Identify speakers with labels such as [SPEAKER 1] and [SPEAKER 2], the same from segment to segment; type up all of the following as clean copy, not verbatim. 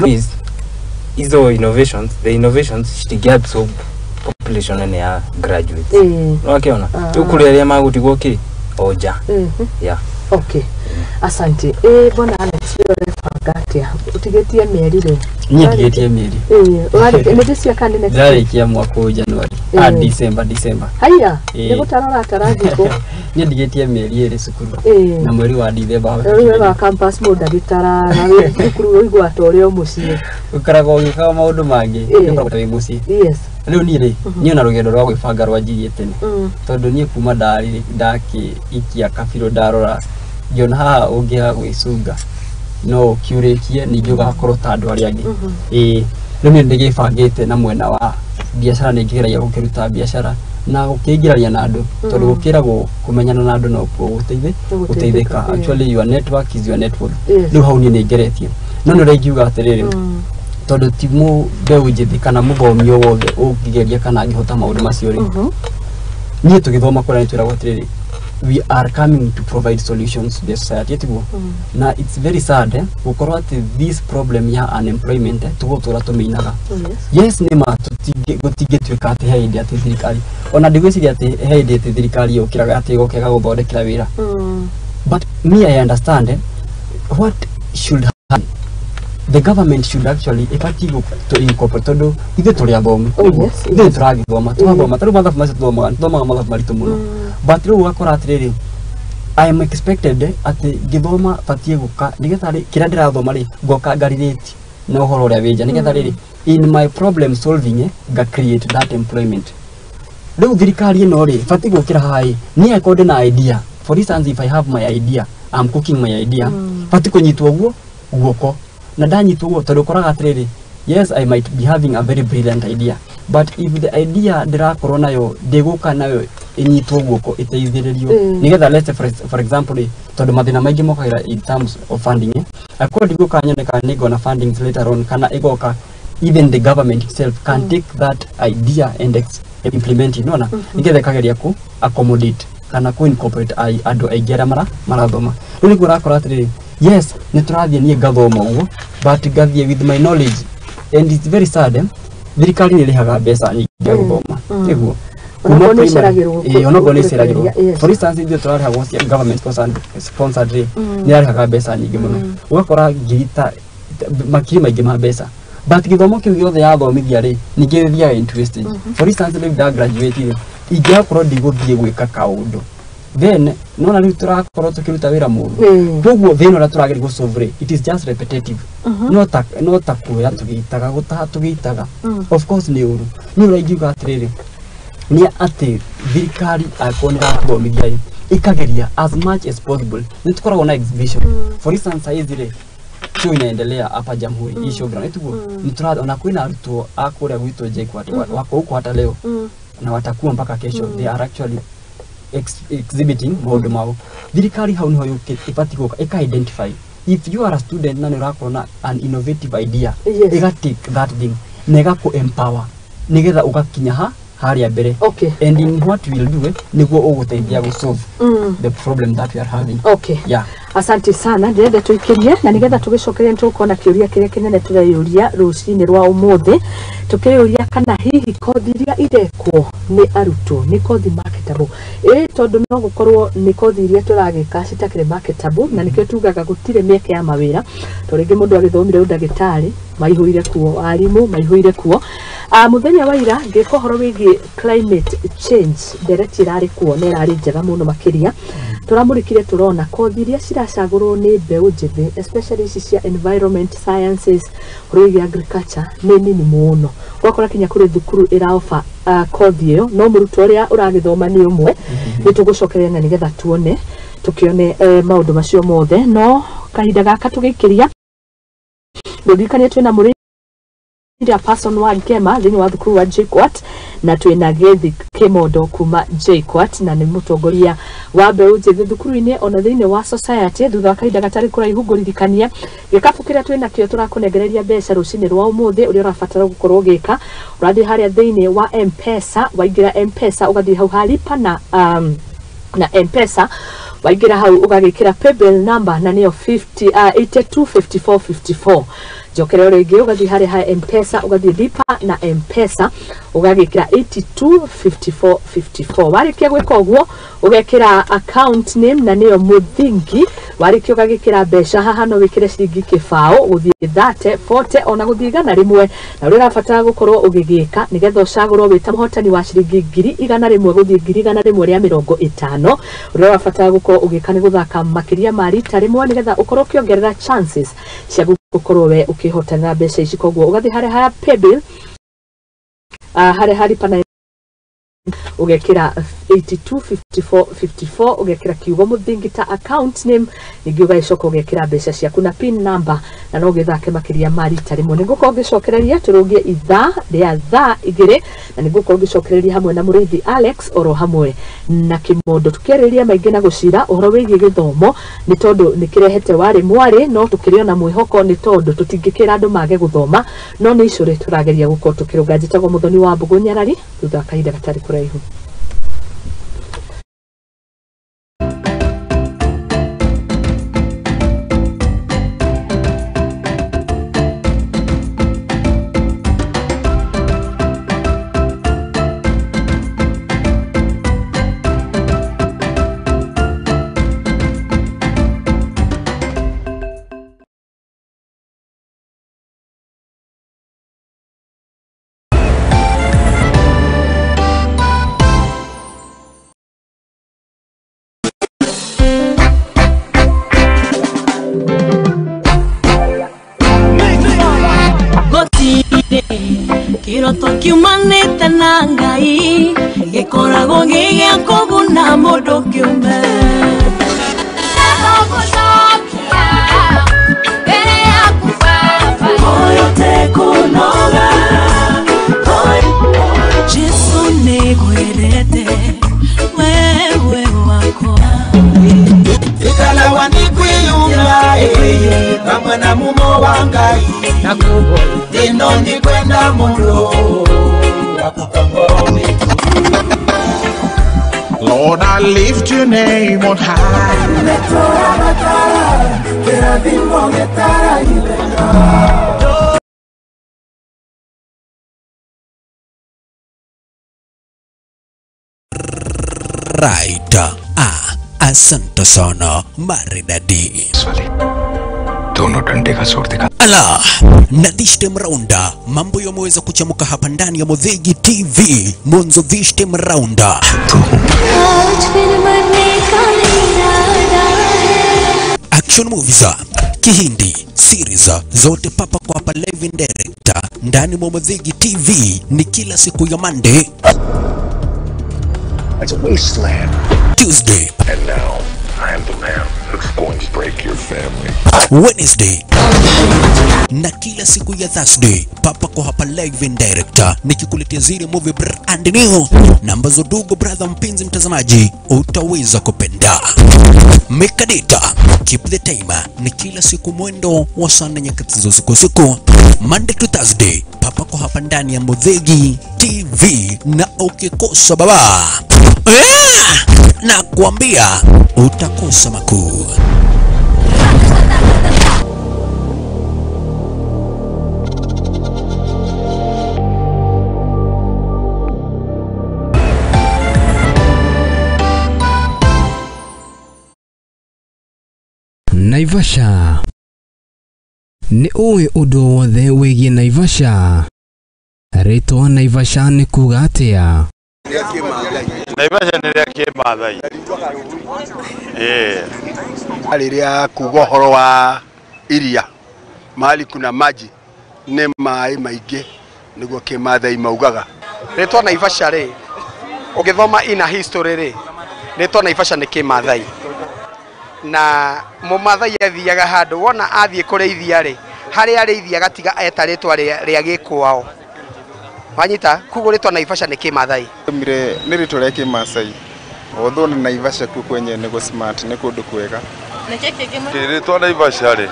[SPEAKER 1] Is izo innovations, the innovations citingĩ-absorb population nene ya graduates. Nĩwakĩona? Rĩu kũrĩ arĩa magũtigwo kĩ o nja. Yeah.
[SPEAKER 2] Okay, asante. Ĩ bwana Alex, we ũrebanga atĩa? Ũtigĩtie mĩeri rĩ?
[SPEAKER 3] Niĩ ndigĩtie mĩeri.
[SPEAKER 2] Ĩ, ũrarĩkia nĩ this year kana nĩ next year?
[SPEAKER 3] Ndĩrarĩkia mwaka ũyũ January.
[SPEAKER 2] Ĩĩ.
[SPEAKER 3] Ah, December, December.
[SPEAKER 2] Haiya.
[SPEAKER 3] Ĩĩ.
[SPEAKER 2] Nĩ gũtara ũratara thikũ?
[SPEAKER 3] Niĩ ndigĩtie mĩeri 2 cukuru. Na mweri wa December.
[SPEAKER 2] Rĩu we wa campus mũndũ agĩtaraga wĩ thukuru ũigua ta ũrĩ o mũciĩ.
[SPEAKER 3] Ũkoragwo ũgĩka maũndũ mangĩ. Ũkoragwo ta wĩ mũciĩ. Rĩu niĩ rĩ, niĩ ona rũgendo rwa gwĩbanga rwanjirie tene. Tondũ niĩ kuma ndarĩ ndakĩikia kabirũ, ndarora ngĩona haha ũngĩaga gwĩcunga no ũkiurĩkie, ningĩ ũgakorwo ta andũ arĩa angĩ. Ĩĩ, rĩu niĩ ndĩgĩbangĩte na mwena wa biacara, nĩ ngĩgeragia gũkĩruta biacara na gũkĩingĩrania na andũ, tondũ gũkĩragwo kũmenyana na andũ nokuo gũteithĩ
[SPEAKER 2] gũteithĩka.
[SPEAKER 3] Gũteithĩka. Actually, your network is your net worth. Rĩu hau niĩ nĩ ngeretie, no nĩ ũrĩa ingiuga atĩrĩrĩ, tondũ ti mũ mbeũ njĩthĩ kana mũthomi o wothe ũngĩgeria kana angĩhota maũndũ macio rĩ. Niĩ tũgĩthoma kũrĩa nĩ twĩragwo atĩrĩrĩ, we are coming to provide solutions to the society, tiguo? Na it's very sad, gũkorwo atĩ this problem ya unemployment, tũgũtũra tũmĩinaga. Yes, nĩ ma gũtingĩtuĩka atĩ he hĩndĩ atĩ thirikari, ona ndigwĩciria atĩ he hĩndĩ atĩ thirikari yũkĩraga atĩ ĩgoka ĩgagũthondekera wĩra. But me, I understand, what should happen, the government should actually ĩbatiĩ to incorporate, tondũ ithuĩ tũrĩ athomi. Ithuĩ tũragĩthoma, tũgathoma tarĩu mathabu macio tũthomaga, tũthomaga mathabu maritũ mũno, but rĩu ũgakora atĩrĩrĩ, I am expected atĩ ngĩthoma batiĩ gũka nĩgetha rĩ kĩrĩa ndĩrathoma rĩ ngoka ngarirĩti na ũhoro ũrĩa wĩ nja, nĩgetha rĩrĩ in my problem solving, nga create that employment. Rĩu thirikari ĩno rĩ batiĩ gũkĩra haha ĩ niĩ angĩkorwo ndĩna idea, for instance, if I have my idea, I'm cooking my idea, batiĩ kũnyitwo guo guoko na ndanyitwo guo, tondũ ũkoraga atĩrĩrĩ, yes, I might be having a very brilliant idea, but if the idea ndĩrakorwo nayo ndĩgũka nayo ĩnyitwo guoko ĩteithĩrĩrio, nĩgetha let's say for example rĩ, tondũ mathĩna maingĩ mokagĩra in terms of funding, akorwo ndigũka nyone kana nĩngona fundings later on, kana ĩgoka even the government itself can take that idea and implement it, nona nĩgetha ĩkageria ku accommodate kana ku incorporate andũ aingĩ arĩa marathoma. Rĩu nĩguo ũrakora atĩrĩrĩ, yes, nĩ tũrathiĩ, niĩ ngathoma ũguo, but ngathiĩ with my knowledge, and it's very sad, thirikari nĩ ĩrĩhaga mbeca nyingĩ cia gũthoma, nĩguo.
[SPEAKER 2] Onakorwo
[SPEAKER 3] Kuma
[SPEAKER 2] nĩ iceragĩrwo.
[SPEAKER 3] Ĩĩ, onakorwo nĩ iceragĩrwo. For instance, ithuĩ tũrarĩhagwo cia government sponsored rĩ, nĩ ĩrarĩhaga mbeca nyingĩ mũno, ũgakora ngiri ta makiri maingĩ ma mbeca, but gĩthomo kĩu gĩothe yathomithia rĩ, ningĩ gĩthiaga into wastage. For instance, rĩu nda graduate rĩ, ingĩakorwo ndigũthiĩ gwĩka kaũndũ, then nona rĩu tũrakorwo tũkĩruta wĩra mũru. Koguo thĩna ũrĩa tũrageria gũsolve rĩ, it is just repetitive, no ta kuoya tũgĩitaga, gũtaha tũgĩitaga. Of course nĩ ũru. Niĩ ũrĩa ingiuga atĩrĩrĩ nĩ atĩ thirikari angĩkorwo nĩ ĩrathomithia rĩ, ĩkageria as much as possible. Nĩ tũkoragwo na exhibition. For instance, saizi rĩ show inaendelea hapa Jamhuri, hii showground itugo mm. Ona kwĩna arutwo a kũrĩa gwitũ JKUAT wako huko hata leo na watakuwa mpaka kesho. They are actually exhibiting maũndũ mao. Thirikari hau niho ĩbatiĩ gũka ĩka identify if you are a student na nĩ ũrakorwo na an innovative idea, ĩga take that thing na ĩgakũ empower nĩgetha ũgakinya ha harĩa mbere. And in what we'll do, nĩguo ũgũteithia gũ solve the problem that we are having. Yeah.
[SPEAKER 2] Asante sana. Ndĩrenda tũikĩrie na nĩgetha tũgĩcokeria nĩ tũgũkorwo na kĩũria kĩrĩa kĩnene tũreyũria rũcinĩ rwa ũmũthĩ, tũkĩyũria kana hihi kothi iria irekwo nĩ arutwo nĩ kothi marketable, ĩ tondũ no gũkorwo nĩ kothi iria tũragĩka citakĩrĩ marketable, na nĩkĩo tugaga gũtirĩ mĩeke ya mawĩra, tondũ rĩngĩ mũndũ agĩthomire ũndagĩtarĩ maihũire kuo, arimũ maihũire kuo. Mũthenya wa ira ngĩka ũhoro wĩgiĩ climate change, ndereti ĩrarĩ kuo na ĩrarĩ njega mũno makĩria. Tũramũrĩkire tũrona kothi iria ciracagũrwo nĩ mbeũ njĩthĩ, especially ici cia environment sciences, ũhoro wĩgiĩ agriculture, nĩ nini mũno. Ũgakora kinya kũrĩ thukuru ĩraoba kothi ĩyo, no mũrutwo ũrĩa ũragĩthoma nĩ ũmwe. Nĩ tũgũcokeria na nĩgetha tuone tũkĩone maũndũ macio mothe, no kahinda gaka tũgĩikĩria ngũririkanie twĩna mũrĩ person wa Ngema thĩinĩ wa thukuru wa JKUAT, na twĩna Gethi Kimondo kuma JKUAT, na nĩ mũtongoria wa mbeũ njĩthĩ thukuru-inĩ ona thĩinĩ wa society. Thutha wa kahinda gatarĩ kũraihu, ngũririkania gĩkabu kĩrĩa twĩna kĩo tũrakũnengereria mbeca rũcinĩ rwa ũmũthĩ. Ũrĩa ũrabatara gũkorwo ũgĩka, ũrathiĩ harĩa thĩinĩ wa M-Pesa, waingĩra M-Pesa ũgathiĩ hau ha lipa na M-Pesa, waingĩra hau ũgagĩkĩra paybill number na nĩyo 50, 825454. Njokere o rĩngĩ ũgathiĩ harĩa ha M-Pesa, ũgathiĩ lipa na M-Pesa, ũgagĩkĩra 825454. Warĩkia gwĩka ũguo ũgekĩra account name na nĩyo Muthingi. Warĩkia ũgagĩkĩra mbeca haha, no wĩkĩre ciringi kĩbaũ gũthiĩ 30 40 ona gũthiĩ 100. Na ũrĩa ũrabatara gũkorwo ũgĩgĩka nĩgetha ũcagũrwo wĩ ta mũhotani wa ciringi 100,000 gũthiĩ 150,000, ũrĩa ũrabatara gũkorwo ũgĩka nĩ gũthaka makĩria ma rita rĩmwe nĩgetha ũkorwo ũkĩongerera chances cia gũkorwo we ũkĩhotanĩra mbeca ici. Koguo ũgathiĩ harĩa ha paybill, harĩa ha lipa na ũgekĩra 825454, ũgekĩra kiugo Muthingi ta account name, ningĩ ũgagĩcoka ũgekĩra mbeca ciaku na pin number, na no ũgĩthake makĩria ma rita rĩmwe. Nĩngũkorwo ngĩcokereria tũrũngie ithaa rĩa thaa 2, na nĩngũkorwo ngĩcokereria hamwe na Mũrĩithi Alex oro hamwe na Kĩmondo, tũkĩarĩrĩria maingĩ na gũcira ũhoro wĩgiĩ gĩthomo, nĩ tondũ nĩ kĩrehete warĩ mwarĩ, no tũkĩrĩ ona mwĩhoko nĩ tondũ tũtingĩkĩra andũ mage gũthoma, no nĩ icũrĩ tũrageria gũkorwo tũkĩrũnga. Njĩtagwo Mũthoni wa Mbũgũ Nyarari, thutha wa kahinda gatarĩ kũraihu.
[SPEAKER 4] Kiroto kiumanĩte na Ngai gĩkoragwo gĩ gĩa kũguna mũndũ kĩũmbe. Jesu nĩngwendete wewe wakwa.
[SPEAKER 5] Ikalawa nikwiyumba pamwe na mumo wa Ngai ino nikwenda muno
[SPEAKER 6] Lord, I lift your name on high.
[SPEAKER 7] Right. Asante sana maridadi.
[SPEAKER 8] दोनों डंडे का जोर दिखा.
[SPEAKER 7] Ala, na this time rounda mambo yameweza kuchamuka hapa ndani ya Muthingi TV. Mwanzo this time rounda action movies, Kihindi series zote papa kwa hapa live and direct ndani mwa Muthingi TV ni kila siku ya Monday,
[SPEAKER 6] It's a wasteland.
[SPEAKER 7] Tuesday,
[SPEAKER 6] And now I am the man who's going to break your family.
[SPEAKER 7] Wednesday na kila siku ya Thursday papa kwa hapa live and direct nikikuletea zile movie brand new na ambazo dugo brother mpenzi mtazamaji utaweza kupenda. Make a date, keep the time ni kila siku mwendo wa saa nne nyakati za usiku usiku, Monday to Thursday papa kwa hapa ndani ya Muthingi TV, na ukikosa baba na kuambia utakosa makuu.
[SPEAKER 9] Naivasha. Nĩ ũĩ ũndũ wothe wĩgiĩ Naivasha? Rĩtwa Naivasha nĩ kuuga atĩa?
[SPEAKER 10] Naivasha nĩ rĩa kĩmathai.
[SPEAKER 11] Rĩrĩa kuga ũhoro wa iria, mahali kuna maji nĩ maĩ maingĩ, nĩguo kĩmathai maugaga.
[SPEAKER 12] Rĩtwa Naivasha rĩ, ũgĩthoma ina history rĩ, rĩtwa Naivasha nĩ kĩmathai. Na mũmathai athiaga handũ, wona athiĩ kũrĩithia rĩ, harĩa arĩithia gatiga eta rĩtwa rĩa gĩkwao. Wanyita, koguo rĩtwa Naivasha nĩ kĩmathai.
[SPEAKER 13] Nĩ rĩtwa rĩa kĩmathai. Although nĩ Naivasha kuo kwenyewe nĩ smart, nĩ kũndũ kwega.
[SPEAKER 10] Rĩtwa Naivasha rĩ,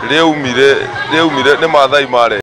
[SPEAKER 10] rĩaumire nĩ mathai mare.